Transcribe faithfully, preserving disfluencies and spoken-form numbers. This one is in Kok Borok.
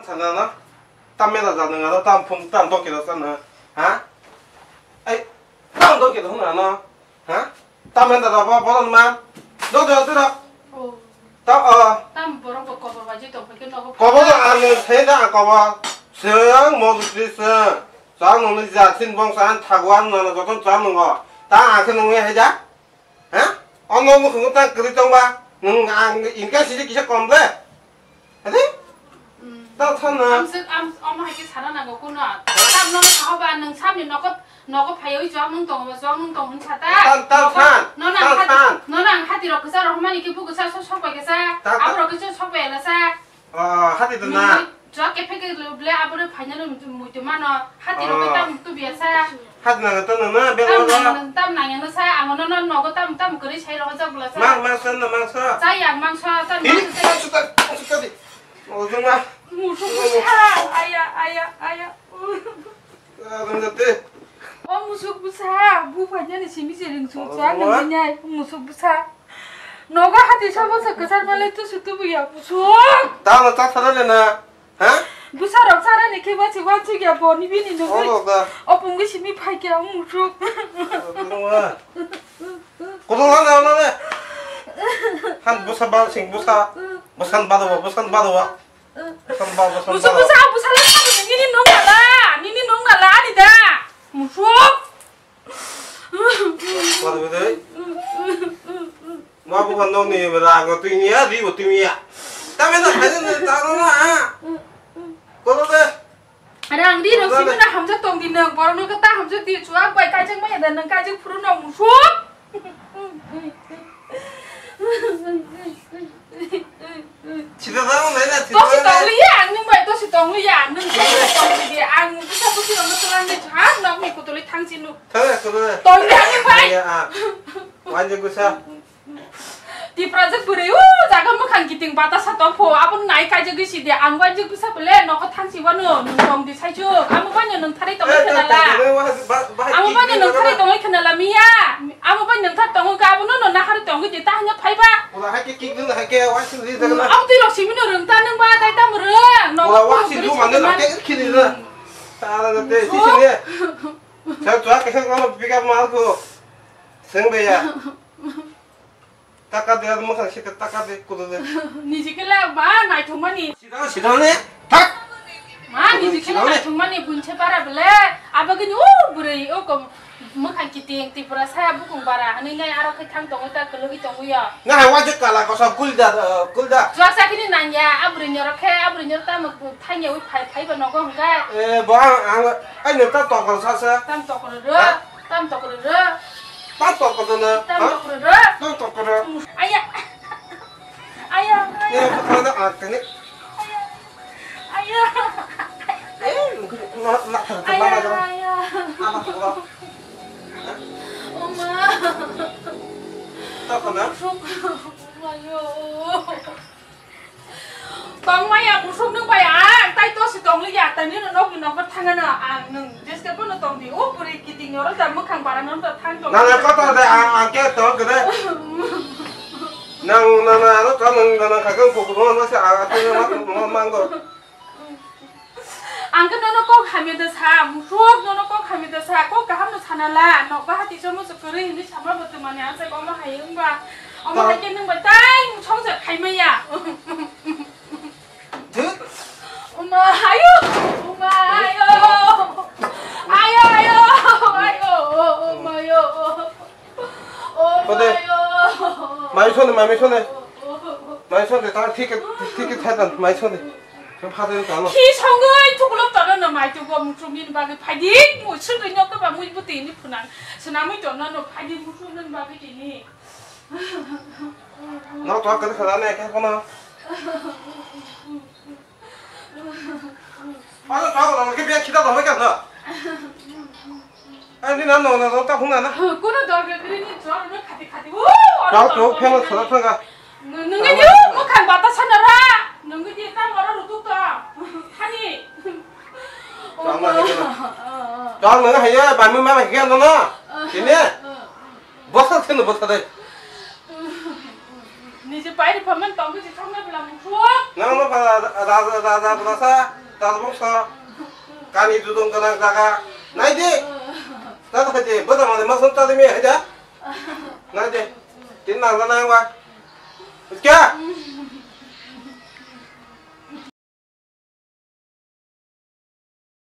Sana na. Tam mela jana ngana tam phung tam dokira sana. Ha? Ai, tam dokira hung ngana. Ha? Tam mela da ba ba ma. Dokira dokira. Oh. Ta, ah. Tam borok bo kobor baji tong phai khe nogo. Kobor ang sai da kobor. Seng mo dri seng. Sa no ni ja sin bong sa thaguan na joton cha nungo. Ta ang khe nungi hai da. Ha? Ono mukhungo ta kwrwi tongba, nwng ang inka sidi kisa kom le. Hadi? Mm. Ta thana. Amswk, am-, omo hai khe sana nango kuno. Tam nono sahoba, nwng samni nogo, nogo phaiwi chwng nwng tongo, chwng nwng tongo hwn sata. Tan, tan, nogo, san. Nono ang tan, hati, san. Nono ang hati rok kisa rohmani khe buku sa sok sok bai kisa. Ta, ta. Abo rok kisa sok bai ala sa. Ah, hati to na. Chwk khe phege ble abore phainani muitu mano. Hati rok tam tu biasa. Hati na to na bela. Tam nang tam nang no sa ang no no nogo tam tam kri sai rok jak bla sa. Mang mang san na mang sa. Sa yang mang sa tan. Hi, mang sa. Sa sa di. O jung ma. Musu sa aya aya aya. Ah, dong jate. O musuk bwsa, bu phainani simi se ring sung chang nang nai, musuk bwsa. Nogo hati sabo se kwchar malai tu su tu buya musuk. Ta no ta sara le na. Ha? Bwsa rok sara ni khe ba se wan su ya bo ni bini no. O da. O pung simi phai kya musuk. Kodo la na na ne. Han bwsa ba sing bwsa. Bwsan ba do bwsan ba do. Musuk bwsa, bwsa le sabo nini nung nala, nini nung nala ani da. Musuk. Kor bidai. Ma bu kan nong ni ra ngo tu ni ya, ri bu tu ni ya. Ta me na khai ni ta ro na. Ko lo de. Rang ri rang simi na hamjak tong di nang, borok no ta hamjak di, chuak bai kaijak mai da nang kaijak phuru no musuk. Sida dang nai na, sida dang nai. Tosi tong liya, ang nung bai tosi tong liya, nung sai tong liya, ang bisa busi rong nung tulang de, ha, nok ni kutuli thang sinu. Thang ya, kutuli. Tong liya, ang nung bai. Ya, ah. Wan je kusa. Tiprajak bwrwi, o jaga mwkhang kiting batasa tongpho, abo nai kaijagwi sidi, ang wainjak bisa bele nokho thangsi wano, nung tong di saichuk, amo baino nung thari tongwi khenala. Amo baino nung thari tongwi khenala miya, amo baino nung thari tongwi ka, abono no nahari tongwi di, ta hanya phaiba. Ula hai ke kik dun hai ke, wai sing di jaga na. Amo twi rok simi no rwng ta nung ba, tai tamo rwng, nokho. Ula wai sing du mane na ke khini na. Ta na te, si sini. Sa chua ke sa kono pick up mal ko. Seng de ya. Taka de, ano mwkhang sika taka de, kudu de. Niji khe le ba naithokmani. Sida, sida ne, thak. Ma, niji khe le naithokmani bunche para bele. Abagini o bwrwi o kom mwkhang kiting Tripura saya bukung bara. Ani nai aro khe thang tongo ta kwlwgwi tongo ya. Na hai wajak kala kosa kulda, kulda. Jwasa kini nangya, abwrwi nyorok khe, abwrwi nyorok tamo thangya wi phai, phai ba nogo hwnkhe. Eh, bo ang, ang, ai neta tokol sa sa. Tam tokol ro. Ha? Tam tokoro ro. Tam tokoro na. Tam tokoro ro. Tam tokoro. Aya. Aya. Ni ko na a tani. Aya. Aya. Eh, na na ta ta na na. Aya. Ama ko. Oma. Ta ko na. Ayo. Tongmaya musuk nung bai ang tai tosi tongli ya tani no nok nok thangana ang nung jeske bono tongdi o puri kiting oro da mukhang bara no da thang tong. Na na kota de ang ang ke to gede. Nang na na ano to nang na na kakang ko ko no se ang ate ma ma mango. Ang khe nono kok hamya da sa, musuk nono kok hamya da sa, kok kaham no sana la, nok ba hati chomo se kwrwi hinwi sama bo twmani ang se omo hai wngba, omo hai khe nung bai tai songsa khai maya. Thut. Uma ayo, uma ayo, ayo ayo, ayo, uma ayo. Kode. Mai sone, mai sone. Mai sone, ta thik, thik thatan, mai sone. Ke phate ta no. Khi songoi thukulo ta no mai tu go muchung ni bagwi phaidi, mu sungri nyok to ba mui buti ni phunang. Suna mui to no no phaidi muchung ni bagwi tini. No to ka khala ne ke kono. Ano tao na ke bia khita dong ka na. Ani na no na ta huna na. Kono dorkar kri ni jor no khati khati. O, tao to pheno sala thanga. Nungi ni mo khan bata sana ra. Nungi di ta mara rutuk ta. Hani. Tao na ke. Tao na haya ba mi ma ke no na. Kine. Bosa theno bosa dai. Pairi paman tongwi si thangna bwla mukhuk. Nang no pha raja raja bwla sa, raja bongso. Kani dudung gwnang jaga. Nai di. Tata di, bwsa mane masuk tata mi haja. Nai di. Tin nang nang wa. Kya?